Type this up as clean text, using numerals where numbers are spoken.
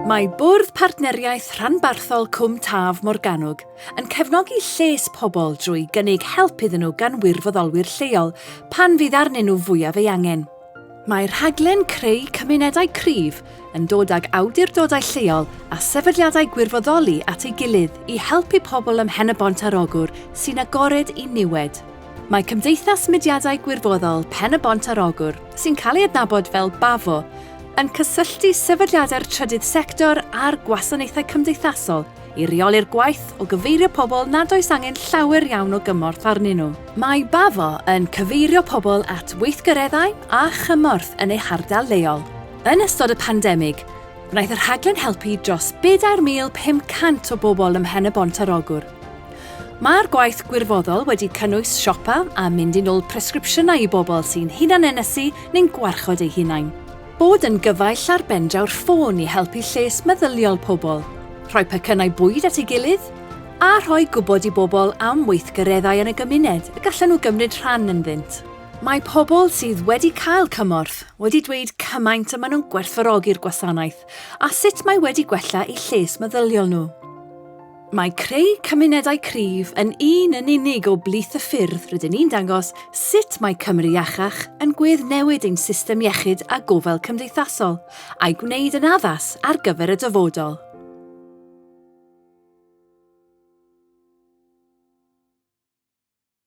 Mae Bwrdd Partneriaeth Rhanbarthol Cwm Taf Morgannwg yn cefnogi lles pobl drwy gynnig help iddyn nhw gan wirfoddolwyr lleol pan fydd arnyn nhw fwyaf ei angen. Mae rhaglen Creu Cymunedau Cryf yn dod ag awdurdodau lleol a sefydliadau gwirfoddoli at ei gilydd i helpu pobl ym Mhen-y-bont ar Ogwr sy'n agored i niwed. Mae Cymdeithas Mudiadau Gwirfoddol Pen-y-bont ar Ogwr, sy'n cael ei adnabod fel BAFO, yn cysylltu sefydliadau'r trydydd sector a'r gwasanaethau cymdeithasol i reoli'r gwaith o gyfeirio pobl nad oes angen llawer iawn o gymorth arnyn nhw. Mae BAFO yn cyfeirio pobl at weithgareddau a chymorth yn eu hardal leol. Yn ystod y pandemig, gwnaeth y rhaglen helpu dros 4,500 o bobl ym Mhen-y-bont ar Ogwr. Mae'r gwaith gwirfoddol wedi cynnwys siopa a mynd i nôl presgripsiynau i bobl sy'n hunan-ynysu neu'n gwarchod eu hunain. Bod yn gyfaill ar bendraw'r ffôn i helpu lles meddyliol pobl, rhoi pecynnau bwyd at ei gilydd, a rhoi gwybod i bobl am weithgareddau yn y gymuned y gallan nhw gymryd rhan ynddynt. Mae pobl sydd wedi cael cymorth wedi dweud cymaint y maen nhw'n gwerthfawrogi'r gwasanaeth a sut mae wedi gwella eu lles meddyliol nhw. Mae creu cymunedau cryf yn un yn unig o blith y ffyrdd rydyn ni'n dangos sut mae Cymru Iachach yn gweddnewid ein system iechyd a gofal cymdeithasol, a'i gwneud yn addas ar gyfer y dyfodol.